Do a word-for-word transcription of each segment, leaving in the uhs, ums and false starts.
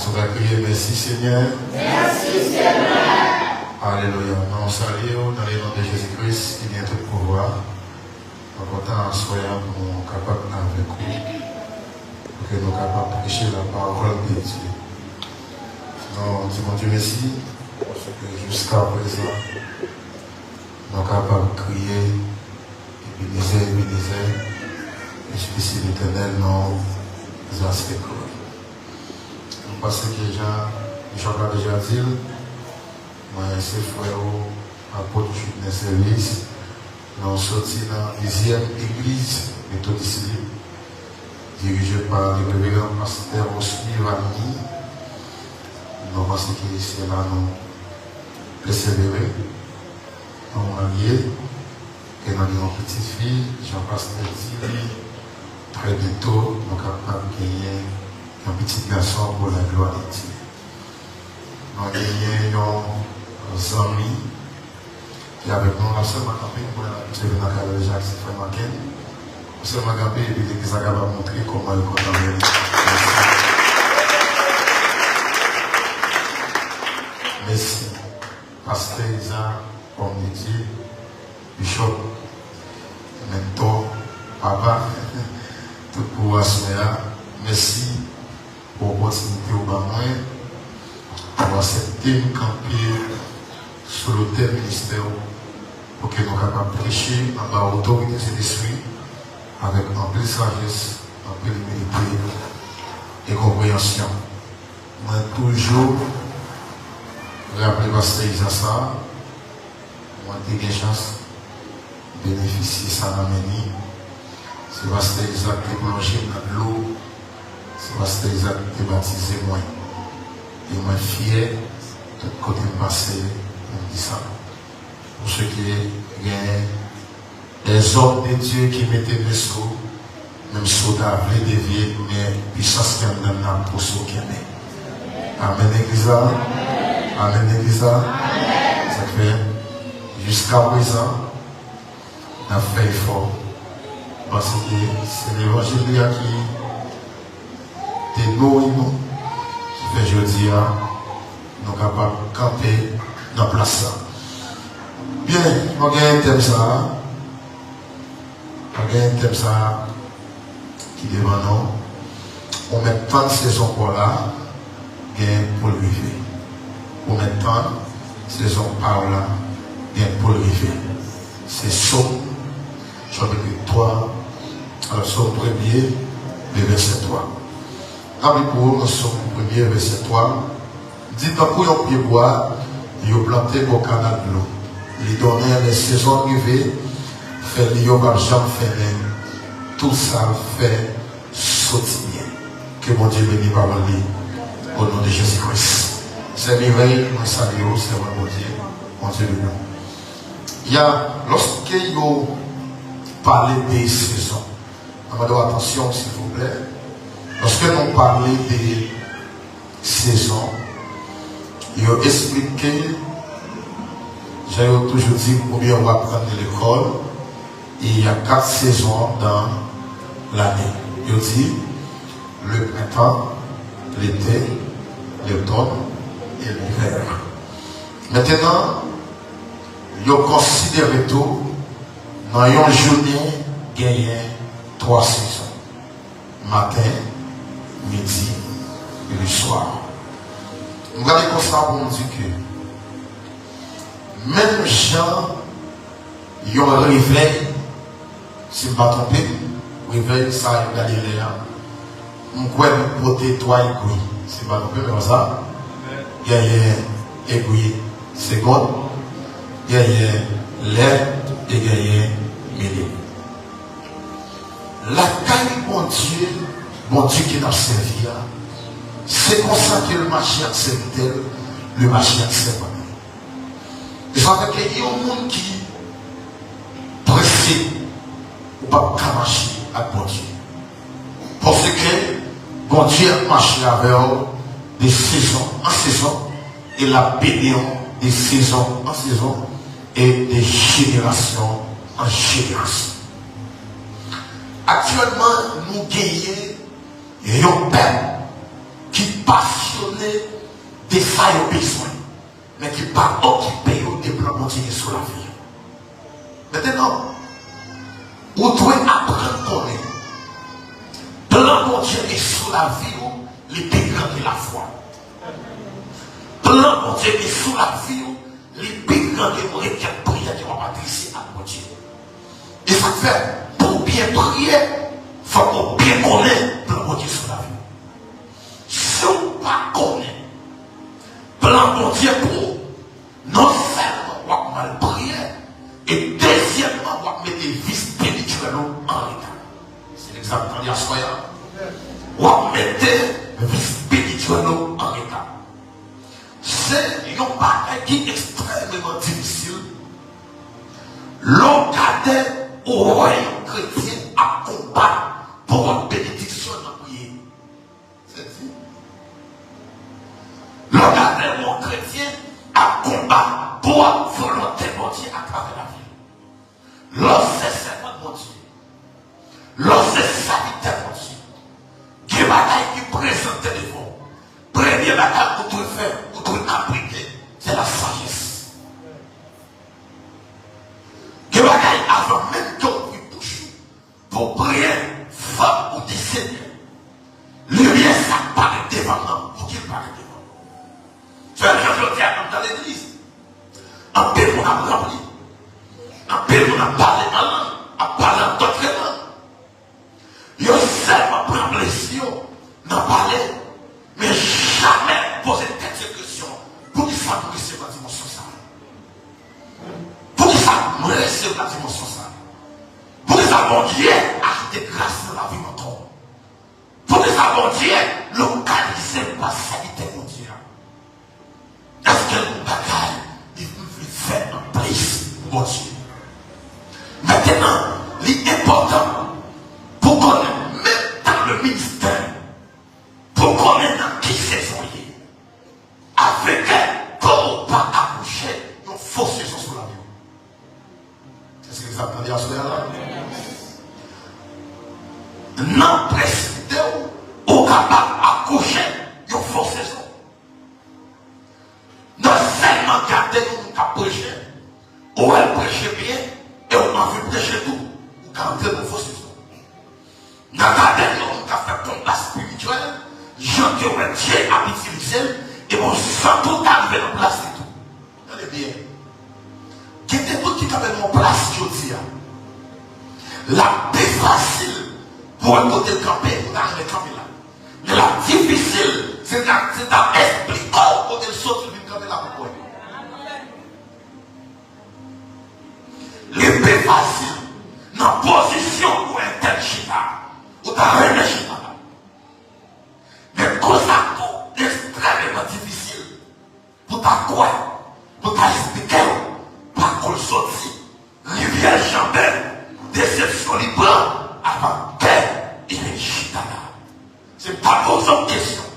Nou va kriye, mèsi, Senyè. Mèsi, Senyè. Alelouya. Nou salye w nan le non de Jezi Kris ki gen tout pouvwa. Mwen kontan aswè a pou nou kapab avèk ou, pou ke nou kapab preche la parole de Dieu. Nou di Bondye mèsi, paske jiska prezan, nou kapab kriye, Ebenezè, Ebenezè, Espesi Letènèl, nou zasekre. Nou panse ke jan Bishop la deja di l, mwen se frè ou, Apot Judner Service. Nou soti nan dizyèm egliz metodis lib, dirije pa le reveran pastè Rosny Valmy. Nou panse ke se la nou pèsevere, nou marye, e nou gen yon pitit fi, jan pastè di li, trè byento, nou kapab genyen yon pitit gason pou la glwa de Dye. Nou genyen yon zanmi ki avèk nou, l ap sèlman kanpe, mwen, l ap sèvi nan kay la deja ak se frè Maken. Ou sèlman kanpe, epi legliz la kapab montre kòman yo kontan wè li. Mèsi. Mèsi. Pastè Iza, òm de Dye, Bishop, mentor, papa, tout pou aswè a. Mèsi pou opòtinite ou ban mwen pou aksepte m kanpe sou lotè ministè ou, pou ke nou kapab preche anba otorite Sentespri avèk anpil sajès, anpil imilite e konpreyansyon. Mwen toujou raple pastè Iza sa, mwen te gen chans benefisye sa nan men li. Se pastè Iza ki te plonje m nan dlo. Se pastè Iza ki te batize mwen. E mwen fyè, tout kote m pase, pou m di sa. Pou se ke gen des hommes de Dieu ki mete men sou ou, menm si w ta vle devye, men pisans ki anndan n nan ap pouse w kenbe. Amèn, legliz la. Amèn, legliz la. Sa k fè, jiska prezan, n ap fè efò. Paske se levanjil li a ki te nouri nou, ki fè jodi a, nou kapab kanpe nan plas sa. Byen, nou genyen tèm sa a. Nou genyen tèm sa a ki devan nou. Ou mèt tann sezon pa w la, gen pou l rive. Ou mèt tann sezon pa w la, gen pou l rive. Se Sòm, chapit twa, alò, Sòm premye, le vèsè twa. N ap li pou ou nan Sòm premye, vèsè twa. Di tankou yon pyebwa yo plante bò kanal dlo. Li donnen lè sezon rive, fèy li yo p ap janm fennen. Tout sa l fè soti byen. Ke Bondye beni pawòl li. O non de Jezi Kris. Sè Mireille, mwen salye w, sèvant Bondye. Bondye beni w. Ya, lòske yo pale de sezon, Mwen mande w atansyon, silvouplè. Lòske nou pale de sezon, yo esplike, jan yo toujou di, oubyen w aprann li lekòl, il y a quatre saisons dans l'année. Yo di, le printemps, l'été, l'automne et l'hiver. Mentenan, yo konsidere tou, nan yon jounen, genyen twa sezon, maten, midi, e leswa. M gade konsa pou m di ke, menm jan yon revèy, si m pa twonpe m, revèy sa yo gade lè a, m kwè m pote twa egwi, si m pa twonpe m, e konsa, genyen egwi segonn, genyen lè, e genyen minit. Lakay Bondye, Bondye ke n ap sèvi a, se konsa ke l mache ak sèvitè l, li mache ak sèvant li. E sa fè ke yon moun ki prese, ou p ap ka mache ak Bondye. Paske Bondye ap mache avè w de sezon an sezon, e l ap beni w de sezon an sezon, e de jenerasyon an jenerasyon. Aktyèlman, nou genyen yon pèp ki pasyone de sa yo bezwen, men ki pa okipe yo de plan Bondye gen sou lavi yo. Mentnan, ou dwe aprann konnen plan Bondye gen sou lavi w, li pi gran ke lafwa. Plan Bondye gen sou lavi w, li pi gran ke yon rekèt priyè ke w ap adrese ak Bondye. E sa k fè, pou w byen priye, fòk ou byen konnen plan Bondye sou lavi w. Si w pa konnen plan Bondye pou ou, non sèlman w ap mal priye, e dezyèmman, w ap mete vi espirityèl ou an reta. Se egzak tande aswè a. W ap mete vi espirityèl ou an reta. Se yon bagay ki ekstrèmeman difisil lè w gade ou wè yon kretyen ap konbat pou wè benediksyon nan priye. Se di, lè w gade yon kretyen ap konbat pou ap volonte Bondye atravè lavi l. Lè w se sèvant Bondye, lè w se sèvitè Bondye, gen bagay ki prezante devan w. Premye bagay ou dwe fè, ou dwe aplike, se lasajès. Gen bagay avan menm ke w ouvri bouch ou, pou w priye, fòk ou di, Senyè, limyè sa k parèt devan m nan, pouki l parèt devan m? Sè, jan jodi a, ann nan legliz, anpil moun ap ranpli, anpil moun ap pale an lang, ap pale an dòt lang. Yo sèlman pran plezi yo nan pale, men jamè poze tèt yo kesyon, poukisa m resevwa dimansyon sa a? Poukisa m resevwa dimansyon sa a? Poukisa Bondye ajoute gras nan lavi m ankò? Poukisa Bondye lokalize m pa sèvitè Bondye a? Èske l gon bagay li vle fè anplis pou Bondye? Mentnan, li enpòtan pou konnen, menm dans le ministère, pou konnen nan ki sezon w ye. Avèk kò w pa akouche yon fo sezon sou lavi w. Èske sa tande aswè a la? Nan presipite w, ou kapab akouche yon fo sezon. Nan sèlman gade yon moun k ap preche, ou wè l preche byen, e ou anvi preche tou, ou ka antre nan fo sezon. Nan gade yon moun k ap fè konba espirityèl, jan ke w wè Dye ap itilize l, e bon, jan tou ta rive nan plas li tou. Tande byen. Gen de moun ki kanpe nan yon plas jodi a. L ap pi fasil pou w wè kote l kanpe, ou ta renmen kanpe la. Men l ap difisil, se ta, se ta eksplike w kote l soti, l vin kanpe la pou w wè. Li pi fasil nan pozisyon pou entèl chita, ou ta renmen chita la. Men konsa tou, li ekstrèmeman difisil pou ta kwè, pou ta eksplike w pa kote l soti, rivyè l janbe, desepsyon li pran, avan ke li vin chita la. Se ta poze w kesyon,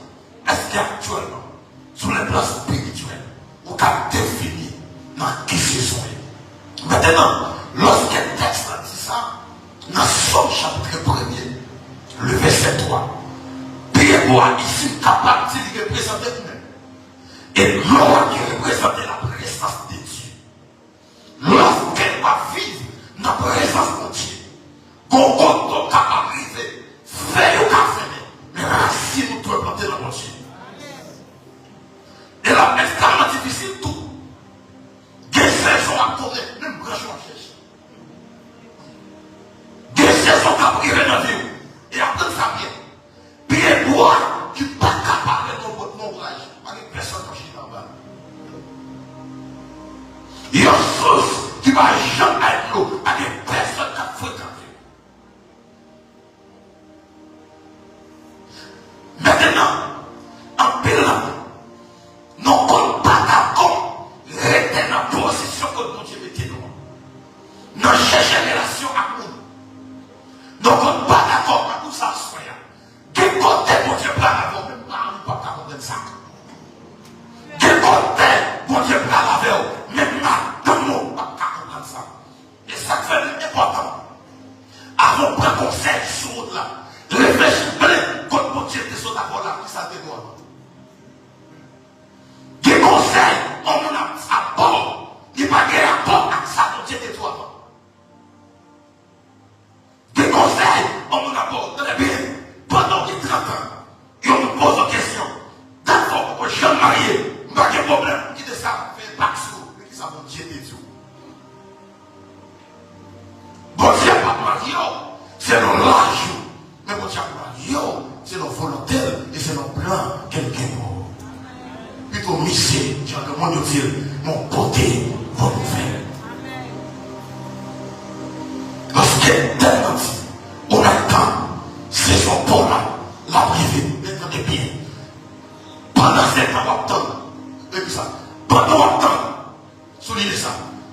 èske aktyèlman, sou le plan espirityèl, ou ka defini nan ki sezon w ye? Mentnan, lòske tèks la di sa, nan Sòm chapit premye, le vèsè twa, pyebwa isit kapab di li reprezante ou menm. E lò a ki reprezante laprezans de Dye. Lòske w ap viv nan prezans Bondye, gon gouton kapab rive, fèy ou ka fennen, men rasin ou dwe plante nan Bondye. E l ap ekstrèmman difisil tou. Gen sezon w ap tounen, menm branch ou ap chèche. Gen sezon k ap rive nan vi w, e aprann sa byen. Pyebwa ki pa ka parèt nan bòt nan ombraj, pa gen pèsòn k ap chita anba l. Yon sous ki pa janm bay dlo, pa gen pèsòn k ap frekante. Mentnan, anpil nan nou, nou konn pa dakò rete nan pozisyon kot Bondye mete nou an. Nan chèche relasyon ak moun, nou konn pa dakò, m ap di w sa aswè a. Gen kote Bondye pral avè w, menm mari w p ap ka konprann sa. Gen kote Bondye pral avè w, menm madanm ou p ap ka konprann sa. E sa k fè li enpòtan, avan w pran konsèy sou wout la, reflechi byen kot Bondye te sot avè w la, kisa l te di w avan. Yon plan ke l gen pou ou. Pito misye, jan ke moun yo di l, yon pote bon nouvèl. Paske tèlman di, ou mèt tann, sezon pa w la, l ap rive. Men tande byen. Pandan se tan w ap tann, epi sa, pandan w ap tann, sou lide sa,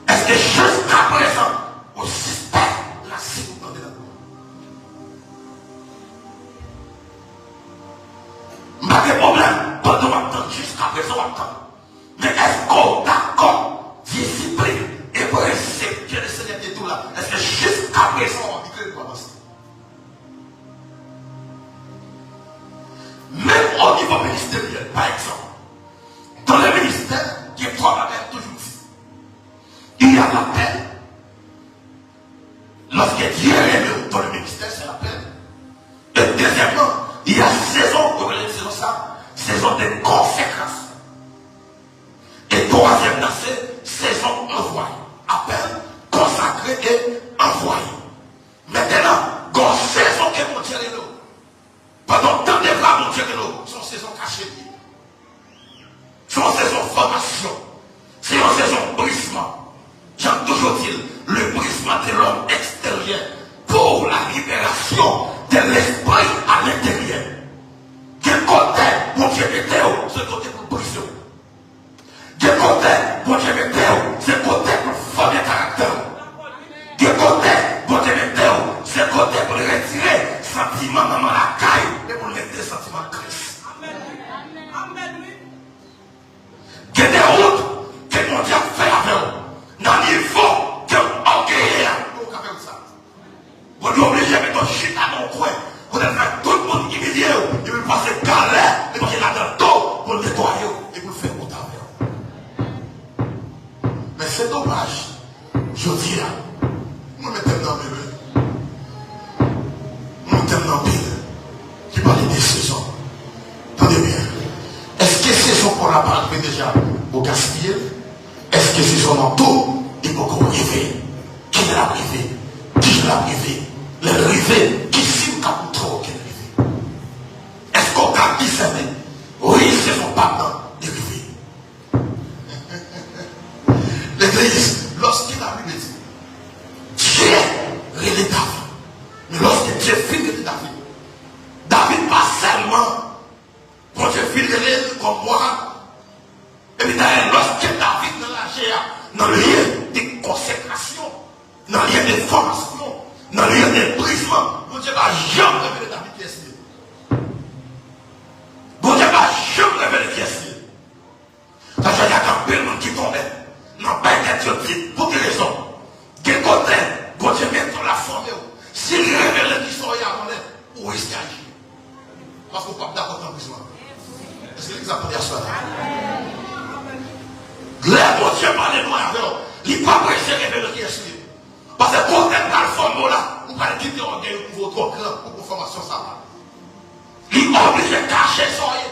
èske jiskaprezan ou sispèk rasin ou plante nan kou a? M pa gen pwoblèm pandan w ap tann, jiskaprezan w ap tann. Men èske w dakò disiplin e prensip ke Lesenyè te di w la? Èske jiskaprezan w aplike l pou avanse? Menm o nivo ministeryèl, pa egzanp, dans le ministère, gen twa bagay m toujou di. Il y a l'appel, lorsque Dieu remet dans le ministère, c'est l'appel. Et deuxièmement, il y a saison, ou konnen sezon sa, sezon de konsekrasyon. E twazyèm nan se sezon anvwaye. Apèl, konsakre e anvwaye. Mentenan, gen yon sezon ke Bondye rele w. Pandan w tande vwa Bondye rele w, se yon sezon kache li ye. Se yon sezon fòmasyon. Se yon sezon brizman. Jan m toujou di l, le brisement de l'homme extérieur pour la libération de l'esprit à l'intérieur. Gen kote Bondye mete w, se kote pou l brize w. Gen kote Bondye mete w, se kote pou l fòme karaktè w. Gen kote Bondye mete w, se kote pou l retire santiman manman lakay e pou l mete santiman Kris. Gen de wout ke Bondye ap fè avè w nan nivo ke w ògeye a. Ou ka fè sa. Bondye oblije mete w chita nan yon kwen kote l fè tout moun imilye w, epi l pase galè, li mete ladan do w pou l netwaye w, epi l fè wout avè w. Men se domaj, jodi a, mwen mete m nan anpil, wi. Mwen mete m nan anpil ki pale de sezon. Tande byen. Èske sezon pa w la pa rive deja, ou gaspiye l? Èske sezon nan tou, li poko rive? Kilè l ap rive? Kijan l ap rive? Lè l rive, ki siy k ap montre w ke l rive? Èske w ka disène? Wi, sezon pa m nan, li rive. Legliz, lòske Labib di, Dye rele David, men lòske Dye fin rele David, David pa sèlman Bondye fin rele l kòm wa, epi dayè, lòske David nan laje a, nan lye de konsekrasyon, nan lye de fòmasyon, nan lye de brizman, Bondye pa janm revele David kiyès li ye. Bondye pa janm revele kiyès li ye. Sa fè gen anpil moun ki tonbe nan bay tèt yo tit. Pou ki rezon? Gen kote Bondye mete w l ap fòme w. Si li revele kisa w ye avan lè, ou riske aji. Paske w p ap dakò tanprisman. Èske legliz ap tande aswè la? Lè Bondye pale mwen avè w, li pa prese revele kiyès li ye. Paske kote l pral fòme w la, ou pral kite ògèy ou twò gran pou pran fòmasyon sa a. Li oblije kache sa w ye.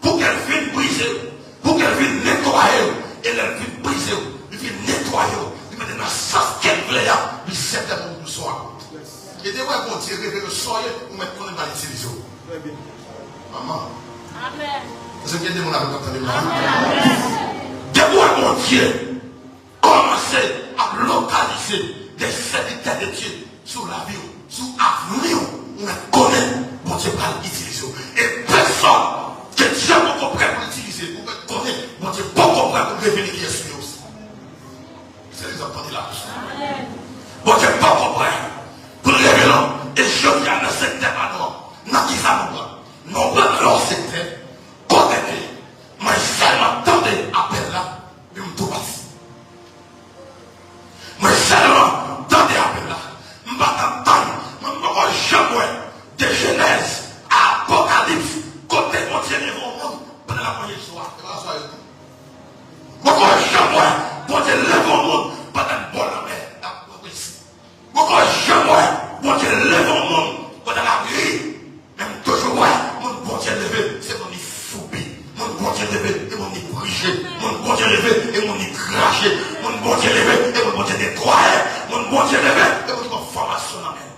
Pou ke l vin brize w, pou ke l vin netwaye w, e lè l vin brize w, li vin netwaye w, li mete nan sans ke l vle a, li sètènman ou sou wout. E depi w wè Bondye revele w sa w ye, ou mèt konnen l pral itilize w. Manman. Èske gen de moun avè m k ap tande m la? Depi w wè Bondye kòmanse ap lokalize de sèvitè de Dye sou lavi w, sou avni w, ou mèt konnen Bondye pral itilize w. E pèsòn ke Dye poko prè pou l itilize, ou mèt konnen Bondye poko prè pou l revele kiyès li ye osi. Se egzanp tande la. Bondye poko prè pou l revele w. E jodi a nan sektè pa nou an, nan kisa nou pran? Nou pran nan yon sektè kote ke mwen sèlman tande apèl la, men m tou pati. Mwen sèlman tande apèl la. M pa t ap tann, mwen m poko janm wè de Jenèz a Apokalips kote Bondye leve yon moun pandan l ap manje swa. E pa swa yo tou. M poko janm wè Bondye leve yon moun pandan l bò lanmè l ap pran plezi. M poko janm wè Bondye leve yon moun pandan l ap ri. Men m toujou wè, moun Bondye leve, se moun li foubi. Moun Bondye leve, e moun li brije. Moun Bondye leve, e moun li krache. Moun Bondye leve, e moun Bondye netwaye. Moun Bondye leve, e moun ki pran fòmasyon nan men l.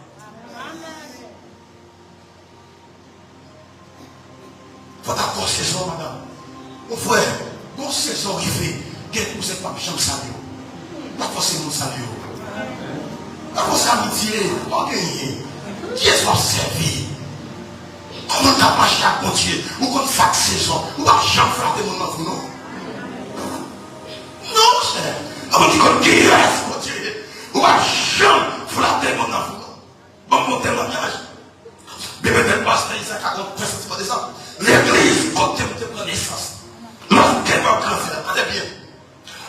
Sezon, madanm. Mon frè, gon sezon rive, gen kouzen k p ap janm salye w. Pa fòse moun salye w. Pa fòse amitye, pa genyen. Kiyès w ap sèvi? Kòman w t ap mache ak Bondye? Ou konn sa k sezon. Ou p ap janm flate moun nan vou, non. Non, monchè. Kòman ki konn kiyès Bondye ye? Ou p ap janm flate moun nan vou, non. Ban m yon temwayaj. Byen petèt pastè Izaak ka gon pwen santiman de sa. Legliz kote m te pran nesans. Lòske m ap grandi la, tande byen.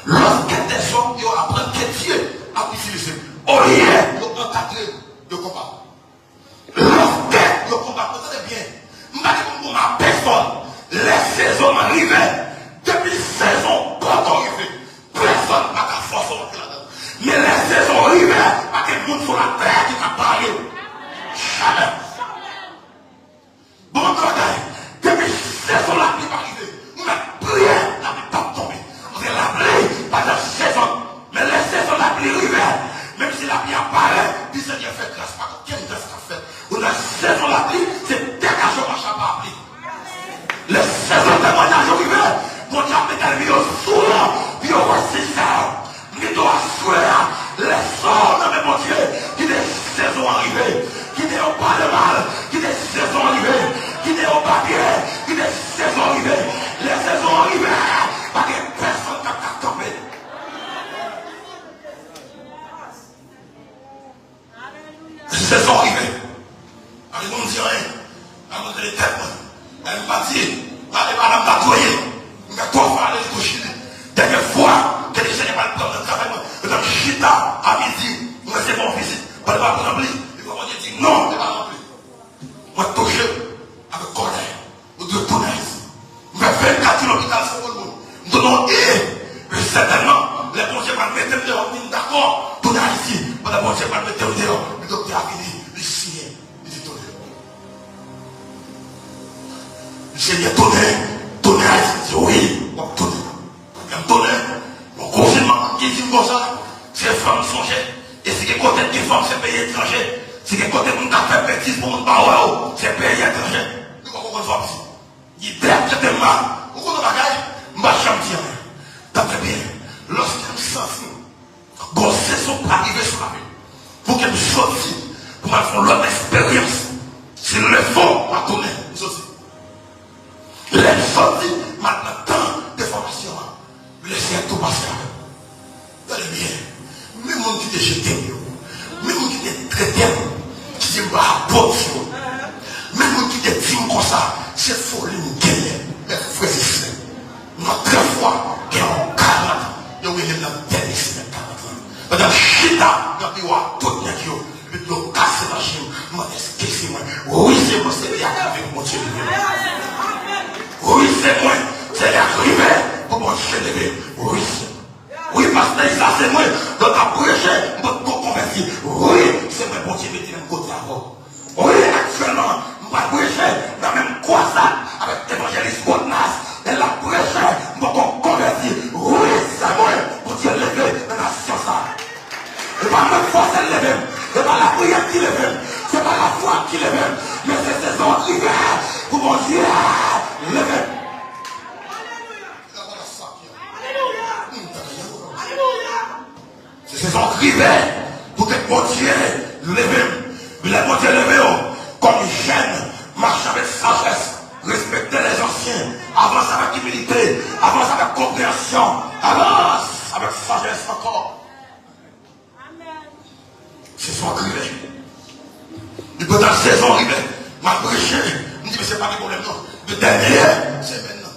Lòske dèzòm yo aprann ke Dye ap itilize m, olye yo ankadre m, yo konba m. Lòske yo konba m, tande byen. M pa gen pou m konba pèsonn. Lè sezon m rive, depi sezon kote w rive, pèsonn pa ka fòse w antre ladan l. Men lè sezon rive, pa gen moun sou latè ki ka bare w. Jamè. Bon, bagay, depi sezon lapli pa rive, ou mèt priye, lapli p ap tonbe. Paske lapli pa nan sezon. Men lè sezon lapli rive, menm si lapli ap bare, di Senyè fè gras, pa konn kenn gras k ap fèt. Ou nan sezon lapli, se degaje w mache a parapli. Lè sezon temwayaj yo rive, Bondye ap mete lènmi yo sou ou, pou yo wè si se w. M gen dwa aswè a, lè sa w nan men Bondye, kite sezon an rive, kite yo pale mal, kite sezon an rive, kite yo babye, kite sezon an rive. Lè sezon an rive, pa gen pèsonn k ap ka kanpe. Sezon rive. Pa gen moun di anyen. Pa gen moun tande tèt mwen. Men m pa di, pa de madanm ta toye. M fè twò fwa ale tou Chili. Dènyè fwa ke Lesenyè pral pran m nan travay mwen, yo t ap chita a midi, mwen resevwa yon vizit. Pandan m ap ranpli, li fè Bondye di, non, se pa ranpli. Mwen touche avèk kòlè. Nou dwe tounen Ayiti. M fè vennkat jou lopital san bon moun. M tounen yon E. Men sètènman, lè Bondye pral mete m deyò, m di m dakò tounen Ayiti. Pandan Bondye pral mete m deyò, men doktè a vini, li siyen, li di tounen. Senyè, tounen, tounen Ayiti. M di wi, w ap tounen. Pwoblèm tounen. Bon, konfinman, moun ki di m konsa, se fanm m sonje. E si gen kote k gen fanm, se peyi etranje. Si gen kote moun k ap fè betiz pou moun pa wè w, se peyi etranje. Nou pa konprann sa w ap di. Lidè k trete m mal, ou konn yon bagay, m pa janm di anyen. Tande byen, lòske m santi gon sezon pral rive sou lavi m, pou ke m soti, pou m al fè yon lòt eksperyans, se leve m ap tounen, m soti. Lè m soti, m al nan tan de fòmasyon an. Lesenyè tou pase avè m. Tande byen, menm moun ki te jete m yo, menm moun ki te trete m, ki di m pa bon sou yo, menm moun ki te di m konsa, se foli m genyen, men frè e sè, nan trè fwa, gen yon karant, yo rele m nan dènye semèn karant lan. Pandan m chita nan biwo a, tout nèg yo, epi dlo kase nan je m, m mande èske se mwen. Wi, se mwen, se li a rive pou Bondye leve m. Wi, se mwen, se li a rive pou Bondye leve m. Wi, se mwen. Wi, pastè Isa, se mwen. Lè w t ap preche, m potko konvèti. Wi, se mwen Bondye mete menm kote avè w. Wi, aktyèlman, m pral preche nan menm kwazad avèk evanjelis Bodnas. Lè l ap preche, m poko konvèti. Wi, se mwen Bondye leve nan nasyon sa a. E pa mwen k fòse l leve m. E pa lapriyè ki leve m. Se pa lafwa ki leve m. Men se sezon an rive pou Bondye leve m. Se sezon k rive pou ke Bondye leve m. Lè Bondye leve w, kòm jèn, mache avèk sajès, respekte lèzansyen, avanse avèk imilite, avanse avèk konpreyansyon, avanse avèk sajès ankò. Sezon k rive. Epi pandan sezon rive, m ap preche, m di, men se pa gen pwoblèm non. Men dènye semèn nan,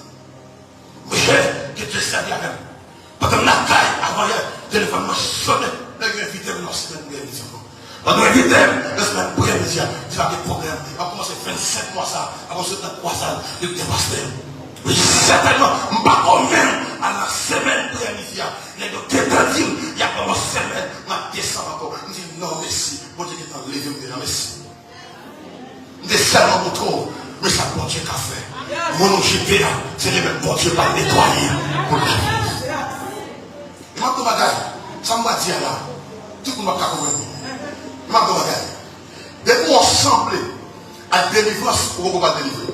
monchè, ke Dye sèvi avè m. Pandan m lakay, avan yè, telefòn mwen sonnen. Nèg yo envite m nan semèn priyè midi ankò. Pandan yo envite m nan semèn priyè midi a, m di pa gen pwoblèm. M ap kòmanse vennsenk mwa sa a, m ap sot nan kwazad, yo gen pastè. Wi, sètènman, m pa ko menm al nan semèn priyè midi a. Nèg yo gentan di m, y ap ban m yon semèn, m ap desann ankò. M di, non, mèsi. Bondye gentan leve m deja, mèsi. M te sèlman montre w, men sa Bondye ka fè. Moun ou jete a, se li menm Bondye pral netwaye pou l lave. E m ap di w bagay, sa m pral di a la, tout moun p ap ka konprann li. E m ap di w bagay, depi w sanble ak delivrans, ou poko pral delivre.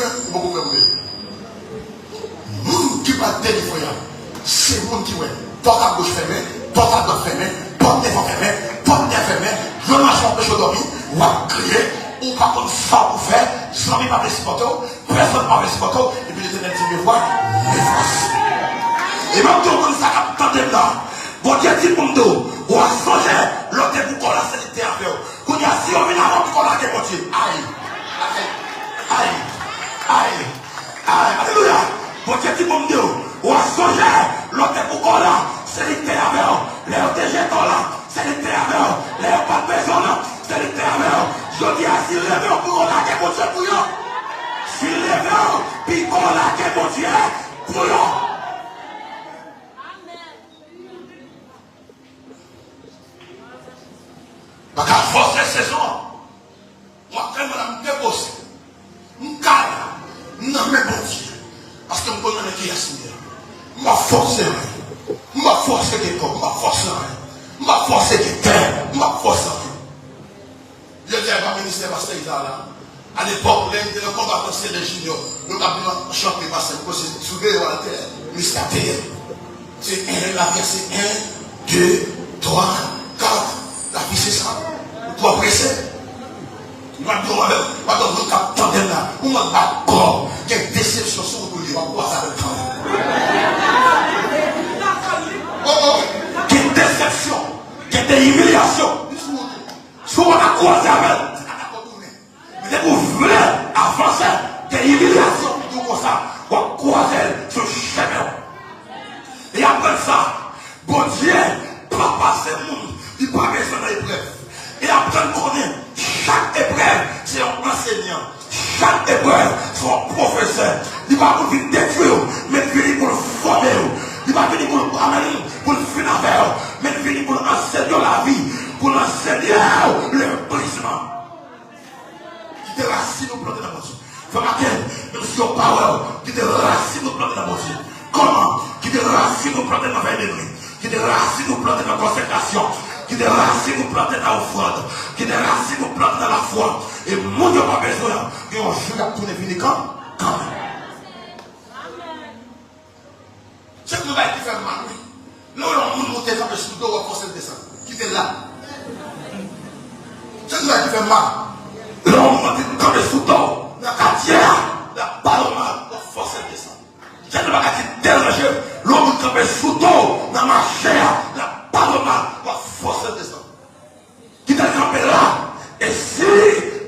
Ou poko wè vre. Moun ki pral delivre a, se moun ki wè pòt agoch fèmen, pòt adwat fèmen, pòt devan fèmen, pòt dèyè fèmen, yo mache anpeche w dòmi, w ap kriye, ou pa konn sa w pou fè, zanmi pa vle sipòte w, pèsonn pa vle sipòte w, epi Letènèl di, me vwa, me fòs. E m ap di w moun sa k ap tande m la, Bondye di pou m di w, w a sonje lè w te pou kò w la, se li k te avè w. Kounye a, si yo vin avè w, pou kò w lage Bondye. Ay! Ay! Ay! Ay! Ay! Alelouya! Bondye di pou m di w, w a sonje lè w te pou kò w la, se li k te avè w. Lè yo te jete w la, se li k te avè w. Lè yo pa t bezwen w nan, se li k te avè w. Jodi a, si l leve w pou yo lage Bondye pou yo. Si l leve w, pi kò w lage Bondye pou yo. Pa ka fòse sezon an. W ap fè m la, m depoze. M ka la. M nan men Bondye. Paske m konn nan men kiyès m ye. M p ap fòse anyen. M p ap fòse gen kòb. M p ap fòse anyen. M p ap fòse gen tè. M p ap fòse anyen. Jodi a, e pa ministè pastè Iza la. Alepòk, lè m te nan konba kont Sele Junior, nou t ap vin chante pastè, m panse sou dèyè Waltè, miska te ye. Se en, lavi a se en, de, twa, kat. Lavi se sa. Ou twò prese. Mwen di w, mwen di w, moun k ap tande m la, ou mèt bat kò w. Gen desepsyon sou wout ou li, w ap kwaze avè l kanmenm. Oh, oh. Gen desepsyon, gen de imilyasyon sou wout ou. Si w pa kwaze avè l, se kaka w tounen. Men depi w vle avanse, gen imilyasyon pou di w konsa, w ap kwaze l sou chemen w. E aprann sa, Bondye pa pase moun li pa bezwen nan eprèv. E aprann konnen chak eprèv se yon ansenyan, chak eprèv se yon pwofesè. Li pa pou vin detwi w, men l vini pou l fòme w. Li pa vini pou l amenn w, pou l fin avè w, men l vini pou l ansenye w lavi, pou l ansenye w lebrisman. Kite rasin ou plante nan Bondye. Fè maten, menm si yo pa wè w, kite rasin ou plante nan Bondye. Kòman? Kite rasin ou plante nan vèy de nwi. Kite rasin ou plante nan konsekrasyon. Kite rasin ou plante nan ofrann. Kite rasin ou plante nan lafwa. E moun yo pa bezwen an, gen yon jou y ap tounen vini kan, kanmenm. Se yon bagay ki fè m mal, wi. Lè w wè yon moun monte kanpe sou do w, w ap fòse l desann. Kite l la. Se yon bagay ki fè m mal. Lè yon moun monte kanpe sou do w nan katye a, l ap ba w mal, w ap fòse l desann. Se yon bagay ki deranje m. Lè yon moun kanpe sou do w nan mache a, l ap ba w mal, w ap fòse l desann. Kite l kanpe la. E si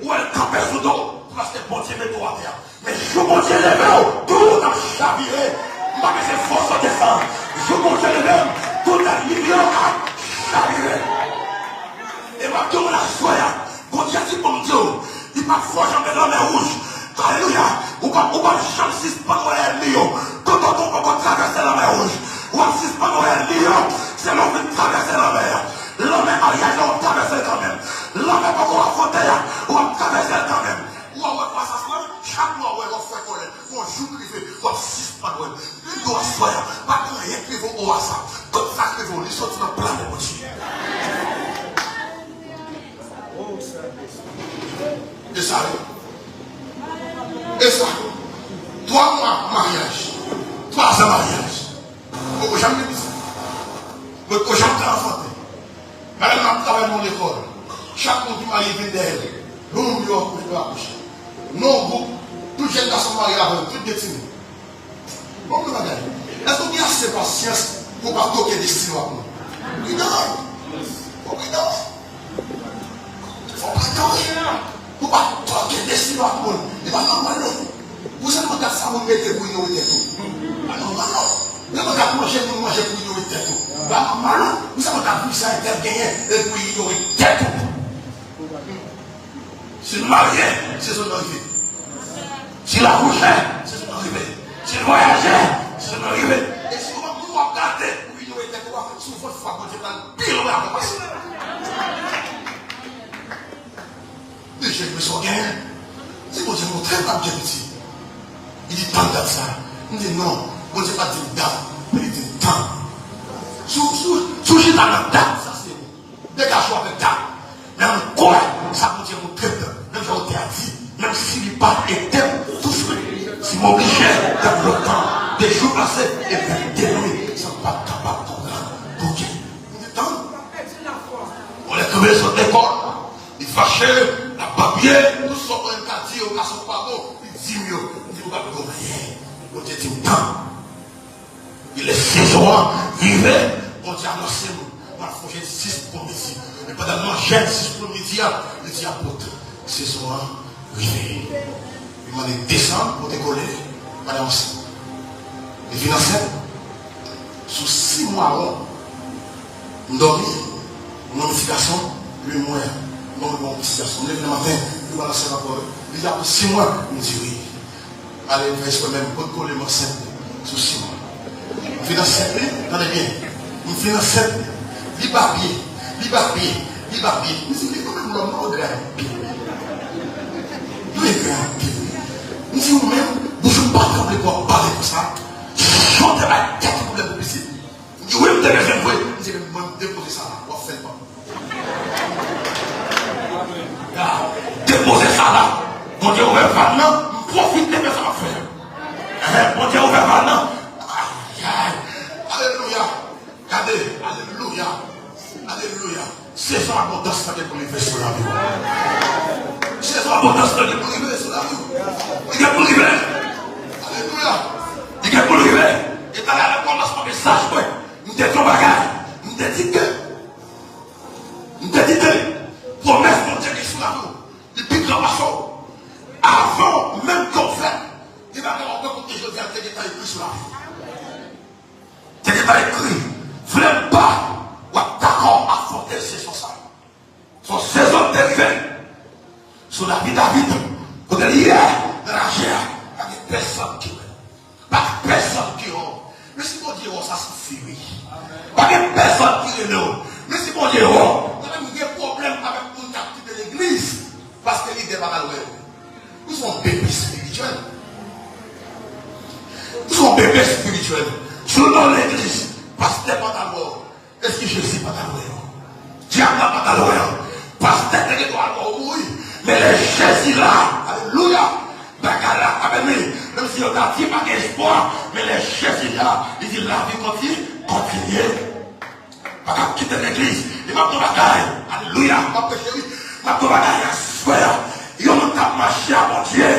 w wè l kanpe sou do w, se paske Bondye mete w atè a. Men jou Bondye leve w, tout ap chavire. M pa bezwen fòse w desann. Jou Bondye leve m, tout ènmi m yo ap chavire. E m ap di w aswè a, Bondye di pou m di w, li p ap fò janbe lanmè wouj. Alelouya! Ou p ap, ou p ap janm sispann wè ènmi yo. Toutotan w poko travèse lanmè wouj, w ap sispann wè ènmi yo. Se lè w fin travèse lanmè a. Lanmè maryaj la, w ap travèse l kanmenm. Lanmè poko afwonte a, w ap travèse l kanmenm. Ou a wè kwasans lan, chak lè w wè l, w ap fè kòlè. Yon jou k rive, w ap sispann wè l. Li di w aswè a, pa gen anyen k rive w o a sa. Tout sa k rive w, li soti nan plan Bondye. E sa, wi. E sa. Twa mwa maryaj. Twa zan maryaj. Poko janm gen pitit. Mwen poko janm te anfante. Madanm nan ap travay nan yon lekòl. Chak moun ki marye vin dèyè l. Non moun yo akouche, yo akouche. Non gwoup, tout jèn gason marye avè l, tout gen timoun. Bon, bon bagay. Èske w gen ase pasyans pou w pa toke destine w ak moun? Pridan! Fò w pridan! Fò w pridan, wi! Pou w pa toke destine w ak moun. Li pa nòmal, non. Ou sèlman gad sa moun mete pou inyore tèt ou. Pa nòmal, non. Ou sèlman gad manje moun manje pou inyore tèt ou. Pa nòmal, non. Ou sèlman gad wi sa entèl genyen e pou inyore tèt ou. Si l marye, sezon nan rive. Si l akouche, sezon nan rive. Si l vwayaje, sezon nan rive. E si w ap gade pou inyore tèt ou a, sou vant fwa Bondye pral pi lwen avè w pase. Deje, men sa w genyen. Si Bondye montre m ap gen piti. Li di, "Tann dat sa." M di, "Non, Bondye pa di m dat, men li di m tann." Si w, si w, si w chita nan dat, sa se bon. Degaje w avèk dat. Men ann kwè sa Bondye montre m nan, menm jan otè a di, menm si li pa ede m touswit, lekòl, li fache, l ap babye, tout sa w konnen l ka di yo, ka sot pa bon, li di m yo, li di m pa gen anyen. Bondye di m, tann. E lè sezon an rive, Bondye anonse m, m al fè yon jèn sis pou midi. Men pandan m nan jèn sis pou midi a, li di apot, sezon an rive. Li mande desann, pote kole, m al ansent. Li vin ansent. Sou sis mwa won, m dòmi, m wè yon ti gason, li mwen, m wè yon ti gason. M leve nan maten, li balanse rapò yo. Li di apre sis mwa, m di wi. Ale, m fè eksprè menm, pot kole m ansent sou sis mwa. M vin ansent li, tande byen. M vin ansent li, li babye, li babye, li babye. M di, li pa menm lòm non, li anpil. Li anpil. M di, ou menm, bouch ou pa tranble pou w ap pale konsa. Jan w te bay kèk pwoblèm pou pitit. M di, wi, m te bezwen vre. M di, men mwen, m depoze sa la, w ap fè l ban m. Depoze sa la. Bondye ouvè vàn nan, m pwofite fè sa m ap fè. Ehe, Bondye ouvè vàn nan. Ayayay. Alelouya. Gade, alelouya. Alelouya. Sezon abondans la gen pou rive sou lavi w. Sezon abondans la gen pou rive sou lavi w. Li gen pou rive. Alelouya. Li gen pou rive. E talè nan kòmansman mesaj mwen, m te di yon bagay. M te di ke M te di ke pwomès Bondye gen sou lavi w, li pi gran pase w. Avan menm ke w fè l, gen bagay w ap rakonte jodi a te gentan ekri sou lavi w. Te gentan ekri. Vle m pa, w ap dakò afwonte sezon sa. Se yon sezon ki te rive sou lavi David. Kote li ye? Nan laje a. Pa gen pèsonn ki wè l. Pa gen pèsonn ki wè w. Men si Bondye wè w, sa sifi, wi. Pa gen pèsonn ki rele w. Men si Bondye wè w, ou menm gen pwoblèm avèk moun k ap kite legliz, paske lidè pa t al wè yo. Ou se yon bebe espirityèl. Ou se yon bebe espirityèl. Si w nan legliz, pastè pa t al wè w. Èske Jezi pa t al wè yo? Dyab la pa t al wè yo. Pastè te gen dwa al wè w mouri. Men lè Jezi la, alelouya, bagay la, amèn wi. Menm si yo ta di pa gen espwa, men lè Jezi la, li di lavi konti-, kontinye. Pa ka kite legliz. E m ap di w bagay, alelouya, m ap preche wi. M ap di w bagay aswè a. Yon moun k ap mache a Bondye,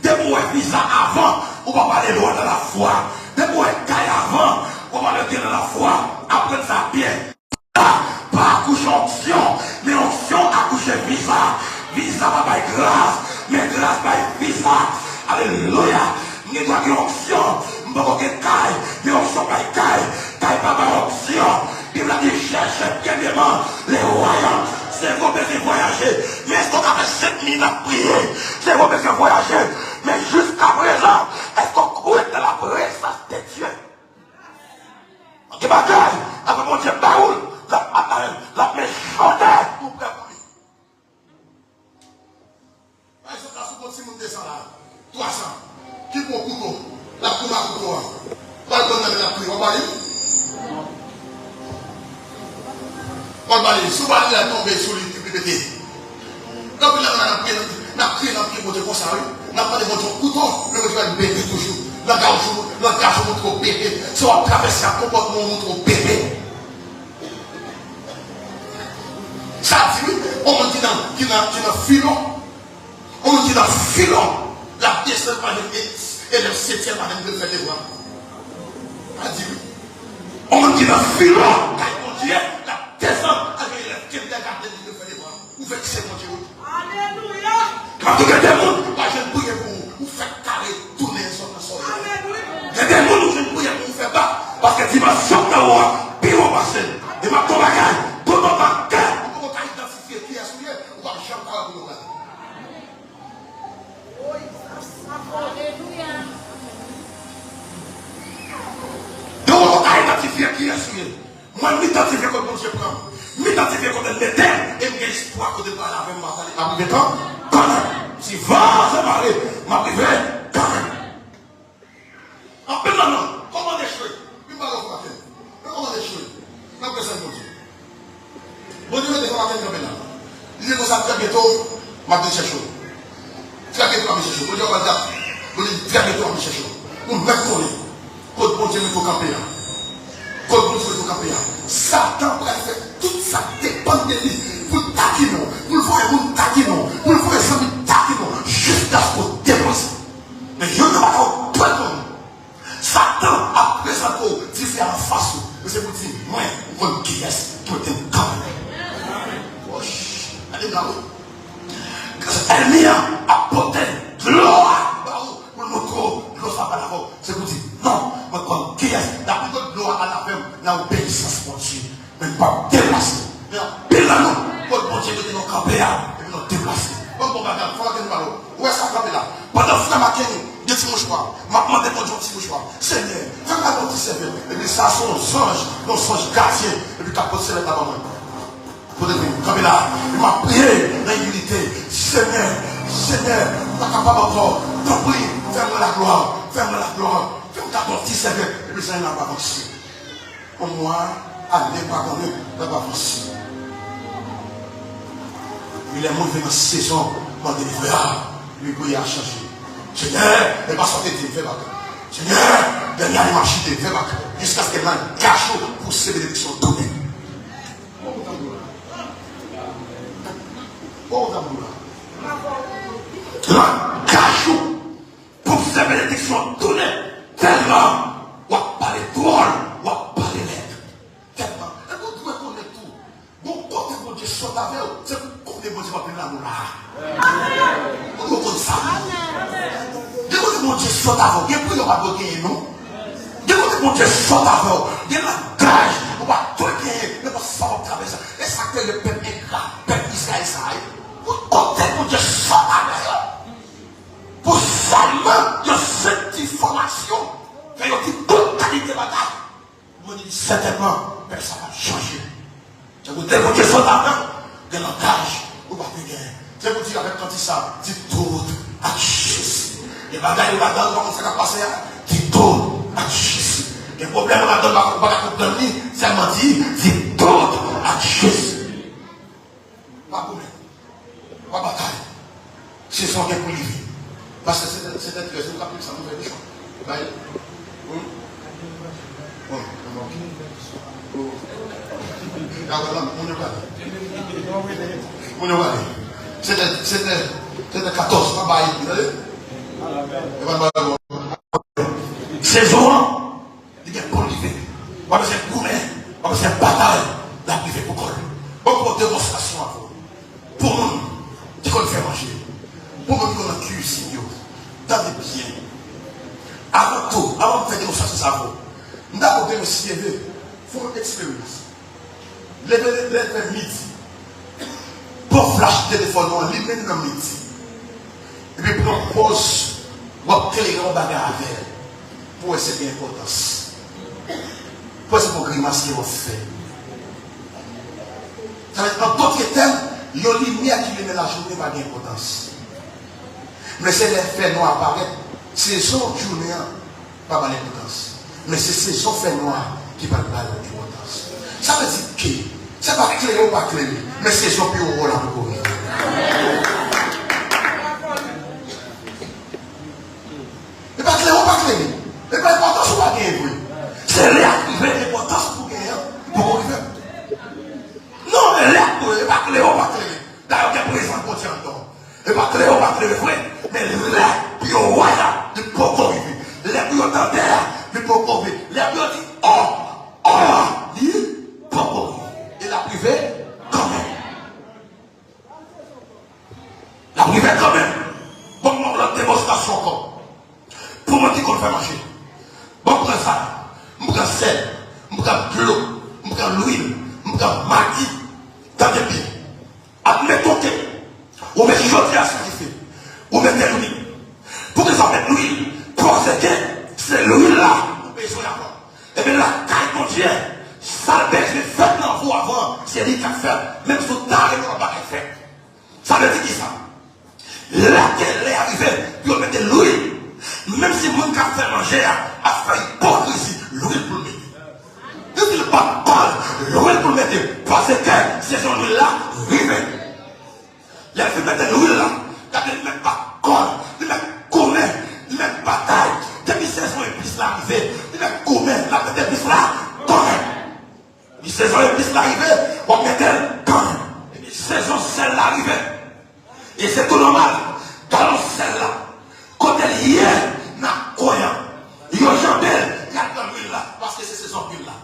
depi w wè viza avan, ou pa pale lwen nan lafwa. Depi w wè kay avan, ou pa pale byen nan lafwa. Aprann sa byen. Pa akouche onksyon, men onksyon akouche viza. Viza pa bay gras, men gras bay viza. Alelouya. M gen dwa gen onksyon, m poko gen kay, men onksyon bay kay. Kay pa bay onksyon. Bib la di, chèche premyèman le royaume. Sèvo bezwen vwayaje. Men èske w ka fè senk minit ap priye? Sèvo bezwen vwayaje. Men jiskaprezan, èske w kwè nan la présence de Dieu? Gen bagay, apre Bondye ba ou l, l ap, ap, l ap mechanste, ou prè pou li. Pa egzanp, la, si w gen yon timoun de san la, twa san, ki pran kouto, l ap goumen ak kouto a. W al pran nan men l ap kriye, w ap ba li? W ap ba li? Si w ba li, l al tonbe sou li, li pete. Anpil nan nou, n ap kriye, n ap kriye nan pye Bondye konsa, wi. N ap mande Bondye yon kouto, men Bondye va mete toujou. Langaj ou, langaj ou montre w bebe. Sa w ap travèse a, konpòtman w montre w bebe. Sa di wi, yon moun ki nan, ki nan, ki nan filon, yon moun ki nan filon, l ap desann pa menm e-, elèv setyèm pa menm vle fè devwa. Sa di wi. Yon moun ki nan filon, kay Bondye, l ap desann al jwenn elèv kindergarten li vle fè devwa. Ou vekse Bondye wi. Alelouya! M ap di w gen de moun, ou pa jwenn priye pou ou, ou fèk kare tounen sòt nan sòl. Amèn wi. Gen de moun ou jwenn priye pou ou fè bak, paske dimansyon k nan ou an pi wo pase l. E m ap di w bagay, toutotan kè ou poko ka idantifye kiyès ou ye, ou p ap janm ka wè pou nou gade. Alelouya! Depi w poko ka idantifye kiyès ou ye, mwen, m idantifye kote Bondye pran m. M idantifye kote l mete m, e m gen espwa kote l prale avè m, m ap ale, m ap rive kanmenm. Si van an mare, m ap rive kanmenm. Anpil nan nou, kòmanse echwe. Vin pale w fwa maten. Vin kòmanse echwe. N ap desann Bondye. Bondye mete fwa maten kanpe la. Li di konsa, trè byento, m ap vin chèche w. Trè byento, m ap vin chèche w. Bondye ap al dat. Bondye di, trè byento, m ap vin chèche w. Ou mèt konnen. Kot Bondye mete w kanpe a. Kot Bondye mete w kanpe a. Satan pral fè tout sa k depann de li pou l taki Ènmi an ap pote dlo a ba ou pou l montre w dlo sa pa l avè w. Se pou di, non, mwen konn kiyès l ap pote dlo a al avè m nan obeyisans Bondye. Men m p ap deplase. Men anpil nan nou, kot Bondye mete nou kanpe a, epi nou deplase. Ban m bon bagay, fò m ap pale w. Ou wè sa kanpe la? Pandan frè m ak Kenny gen ti mouchwa, m ap mande Bondye yon ti mouchwa. Senyè, fè m gade yon ti sèvyèt. Epi sa se yon zanj, yon zanj gadyen, epi k ap pote sèvyèt la ban mwen. Kote m kanpe la, epi m ap priye nan imilite. Senyè, Senyè, m pa kapab ankò. Tanpri, fè m wè laglwa, fè m wè laglwa. Fè m gade yon ti sèvyèt, epi zanj la ap avanse. Yon mwa, ane, pa konnen, l ap avanse. Epi lè moun rive nan sezon, mande li frè a, epi priyè a chanje. Senyè, e pa sa w te di m, fè bagay. Senyè, dènye ane m ap chite, fè bagay. Jiskaske langaj ou pouse benediksyon tounen. Langaj ou pouse benediksyon tounen tèlman w ap pale dwòl, w ap pale lèd. Tèlman. E nou dwe konnen tou, gon kote Bondye sot avè w, se pou konnen Bondye p ap vin la nou la. Ou dwe konn sa. Gen kote Bondye sot avè w, gen priyè w pa dwe genyen non. Gen kote Bondye sot avè w, gen langaj ou pa dwe genyen, nenpòt sa w ap travèse. E sa k fè le pèp engra, pèp Izrayèl sa a, gon kote Bondye sot avè yo. Pou sèlman yon senp ti fòmasyon, fè yo di tout kalite bagay. Mwen di sètènman, pèp sa p ap chanje. Se pou te Bondye sot avè w, gen langaj ou pa te genyen. Se pou di avèk kantik sa, di tout ak Jezi. Gen bagay ou ladan, ou pa konn sa k ap pase a, di tout ak Jezi. Gen pwoblèm ou ladan, ou pa, ou pa ka konprann li, sèlman di, di tout ak Jezi. Pa goumen. Pa batay. Sezon gen pou li vini. Pastè, se tè, se tè trèz, nou ka plim sa, nou fè kichon. Bay. Wi. Wi, anvan. Wi. Dakò, la, moun yo prale. Moun yo prale. Se tè, se tè, se tè katòz, pa bay, tande? E pa bay. Sezon an. Li gen pou l rive. W ap bezwen goumen, w ap bezwen batay, l ap rive pou kò l. Ban m pran yon demonstrasyon avè w. Pou moun ki konn fè manje, pou moun ki konn nan kizin yo, tande byen. Avan tou, avan m fè demonstrasyon sa avè w, m ta konte nou si Dye vle, fè yon eksperyans. Leve, leve midi. Pran flach telefòn ou an, limen l nan midi. Epi pran pòz, w ap klere yon bagay avè l. Pou wè si l gen enpòtans. Pou wè si se pa yon grimas ke w ap fè. Sa vle di, an tou ka, yon limyè ki limen lajounen pa gen enpòtans. Men se lè fènwa parèt, sezon jounen an, pa ba l enpòtans. Men se sezon fènwa ki pral ba l enpòtans. Sa vle di ke se pa klere ou pa klere, men sezon pi wo w la poko rive. E pa klere ou pa klere, e pa enpòtans ou pa genyen vre. Se lè ap rive enpòtans ou pou genyen an poko rive. Non, e lè ap rive, e pa klere ou pa klere. Dayè, gen prezans Bondye anndan w. E pa klere ou pa klere vre, men lè pou yo wè a, li poko rive. Lè pou yo tande a, li poko rive. Lè pou yo di, ò, ò a, li poko rive. E l ap rive kanmenm. L ap rive kanmenm. Bon, m ban w lòt demonstrasyon ankò. Pou moun ki konn fè manje. Bon, m pran sa. M pran sèl. M pran dlo. M pran lwil. M pran magi. Tande byen. Admeton ke ou met jodi a sou dife, ou mete lwil. Poukisa w met lwil? Paske se lwil la ou bezwen avan. Ebyen, lakay Bondye, sa l bezwen fèt nan vi w avan, se li k ap fèt. Menm si w ta rele w, bagay fèt. Sa vle di kisa? Lè ke lè a rive pou yo mete lwil, menm si moun k ap fè manje a ap fè ipokrizi, lwil pou l mete. Li di l p ap kò l, lwil pou l mete, paske sezon lwil la rive. Lè l fin mete lwil la, gade, li mèt bat kò l, li mèt goumen, li mèt batay. Depi sezon epis la rive, li mèt goumen, l ap mete epis la kanmenm. Epi sezon epis la rive, w ap mete l kanmenm. Epi sezon sèl la rive. E se tou nòmal, galon sèl la, kote l ye nan kwen an, yo janbe l, y al pran lwil la, paske se sezon lwil la.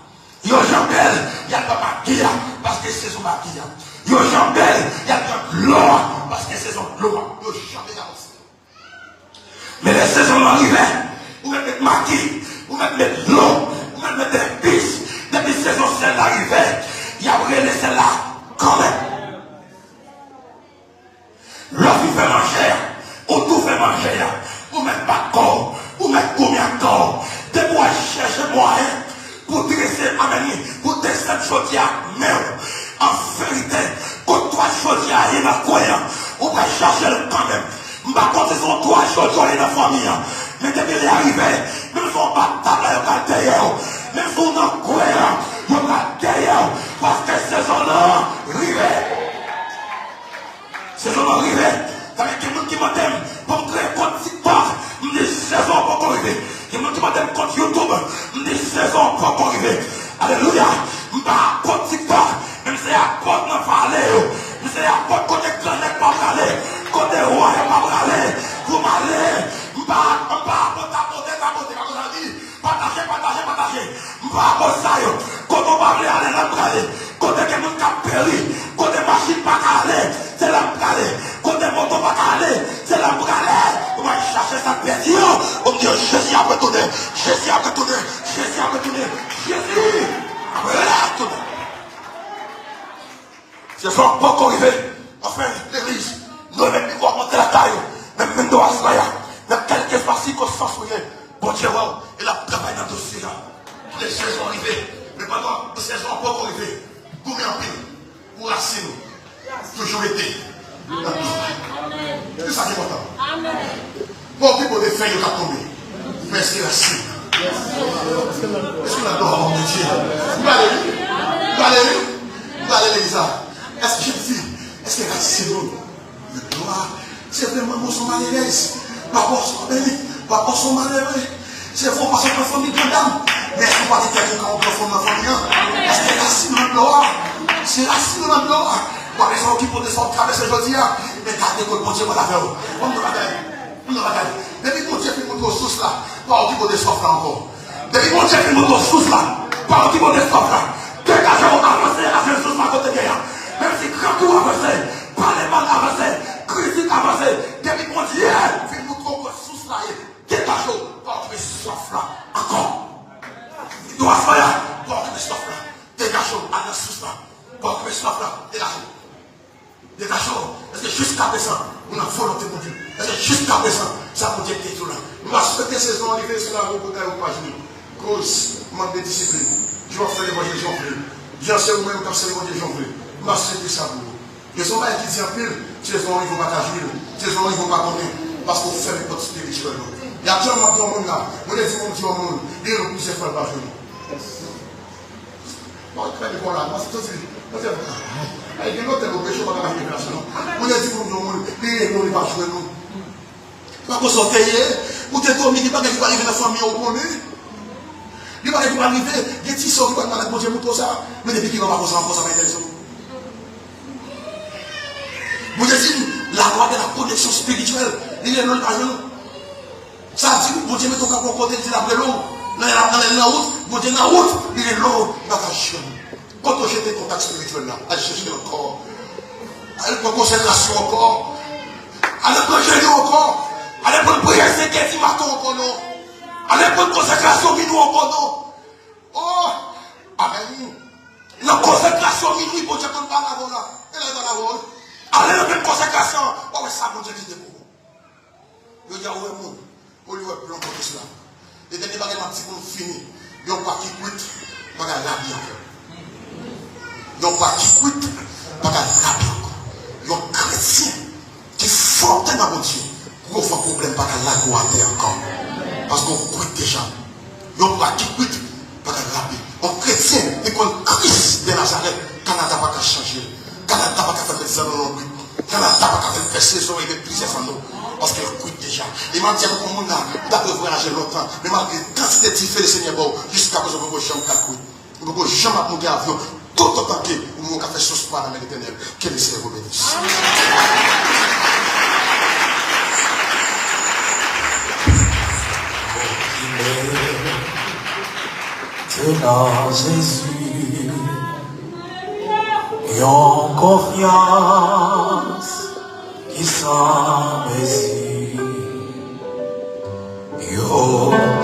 Yo janbe l, y al pran magi a, paske se sezon magi a. Yo janbe l, y al pran dlo a, paske sezon dlo a, yo janbe avanse. Men lè sezon an rive, ou mèt met maki, ou mèt met dlo, ou mèt met epis. Depi sezon sèl la rive, y ap rele sèl la kanmenm. Lè w fin fè manje a, ou tou fè manje a, ou mèt bat kò w, ou mèt goumen ak kò w. Depi w al chèche mwayen pou drese, amèn, pou desann chòdye a ak men w. An verite, kot twal chòdye a ye nan kwen an, ou pral chache l kanmenm. M pa konn si se yon twal chòdye w ye nan fanmi an, men depi lè a rive, menm si w anba tab la, yo pral dèyè w. Menm si w nan kwen an, yo pral dèyè w, paske sezon nan rive. Sezon nan rive. Sa vle di gen moun ki mande m pou m kreye kont TikTok. M di sezon an poko rive. Gen moun ki mande m kont YouTube. M di sezon an poko rive. Alelouya. M pa apot TikTok, men m se apot nan vale yo. M se apot kote gran nèg pa prale, kote wa yo pa prale. Pou m ale, m pa, m pa apot tapote, tapote, pa konn sa di. Pataje, pataje, pataje. M pa apot sa yo. Kote w pa vle ale, la m prale. Kote gen moun k ap peri, kote machin pa ka ale, se la m prale. Kote moto pa ka ale, se la m prale. Mwen chache sa k pèdi yo. Ou m di yo, Jezi ap retounen. Jezi ap retounen. Jezi ap retounen. Jezi ap retounen. Sezon an poko rive. Anfen, legliz, nou remèt mikwo a monte lakay ou. Nan menm dwa sila a, nan kèlkeswa sikonstans ou ye, Bondye wè w e l ap travay nan dosye a. Pou lè sezon an rive, men pandan sezon an poko rive, goumen anpil pou rasin ou toujou rete nan dlo a. Se sa ki enpòtan. Pa okipe w de fèy yo k ap tonbe. Men èske rasin? Èske nan dlo a, Bondye? M prale wi. M prale wi. M prale legliz la. Èske, jèn fi, èske rasin ou nan dlo a? Se vre manman w se yon malerèz. Papa w se yon bèl, papa w se yon malere. Se vre w pase nan fanmi gran dam. Men èske w pa gen kèk gran fanm nan fanmi an? Èske rasin ou nan dlo a? Se rasin ou nan dlo a. W pa bezwen okipe w de sa w travèse jodi a. Men gade kot Bondye pral avè w. Bon, nou bagay. Yon bagay. Depi Bondye fin montre w sous la, pa okipe w de swaf la ankò. Depi Bondye fin montre w sous la, pa okipe w de swaf la. Degaje w, avanse al jwenn sous la kote l ye a. Menm si grangou avanse, pale mal avanse, kritik avanse. Depi Bondye fin montre w kot sous la ye, degaje w, pa okipe swaf la ankò. Dwa fè a, pa okipe swaf la. Degaje w, al nan sous la. Pa okipe swaf la, degaje w. Degaje w, èske jiskaprezan ou nan volonte Bondye? Èske jiskaprezan sa Bondye te di w la? M pa swete sezon an rive, se la ou pou kay ou pa jwe. Koz mank de disiplin. Jan w ap fè levanjil jan w vle. Jan se ou menm k ap sèvi Bondye jan w vle. M pa swete sa pou ou. E se yon bagay ki di anpil, sezon an rive ou pa ka jwi l. Sezon an rive ou pa konnen. Paske ou fèmen pòt espirityèl ou. E aktyèlman m ap di yon moun la, mwen te di moun, di yon moun, li rele w plizyè fwa l pa jwenn ou. Bon, trè byen, bon, la, mwen, se di, mwen, se, ay, gen lòt tèm, mwen, peche, mwen, pa ka mache revelasyon, non. Mwen, di moun, yon moun, li rele w, li pa jwenn ou. Pa konsa w te ye, ou te dòmi, gen bagay ki pral rive nan fanmi an, ou konnen. Gen bagay ki pral rive, gen ti sè w ki pral malad, Bondye montre w sa. Men depi kilè w pa konsa ankò, sa pa entèrese w. Bondye di, la loi de la connexion spirituelle, li rele w, li pa jwenn ou. Sa di, Bondye mete w kanpe yon kote, li di l ap rele w. Nan, nan, nan, nan wout, Bondye nan wout, li rele w, li pa ka jwenn. Kote w jete kontak espirityèl la? Al chèche l ankò. Al pran konsekrasyon ankò. Al pran jeni ankò. Al pran priyè senk è di maten ankò, non. Al pran konsekrasyon minwi ankò, non. Oh! Amèn. Nan konsekrasyon minwi, Bondye konn pale avè w la. E la, li pale avè w. Ale nan menm konsekrasyon an, w a wè sa Bondye kite pou ou. Yo di a, ou wè moun, olye w wè blan kote sila. E dènye bagay m ap di pou nou fini, yon pa ki kwit pa ka labi ankò. Yon pa ki kwit pa ka labi ankò. Yon kretyen ki fòte nan Bondye, gwo van pwoblèm pa ka lage w atè ankò. Paske w kwit deja. Yon pa ki kwit pa ka labi. Yon kretyen ki konn Kris de Nazarèt, Kanada pa ka chanje l. Kanada pa ka fè l met zèl nan lonbrit. Kanada pa ka fè l fè sezon e met plizyè zanno. Paske l kwit deja. E m ap di avèk yon moun la, ou ta dwe vwayaje lontan. Men malgre kantite dife Lesenyè ba w, jiskaprezan ou poko janm ka kwit. Ou poko janm ap monte avyon. Toutotan ke ou menm ou ka fè sous pa nan men Letènèl. Que le Seigneur vous bénisse. Ke nan Jezi, yon konfyans San mezi, yo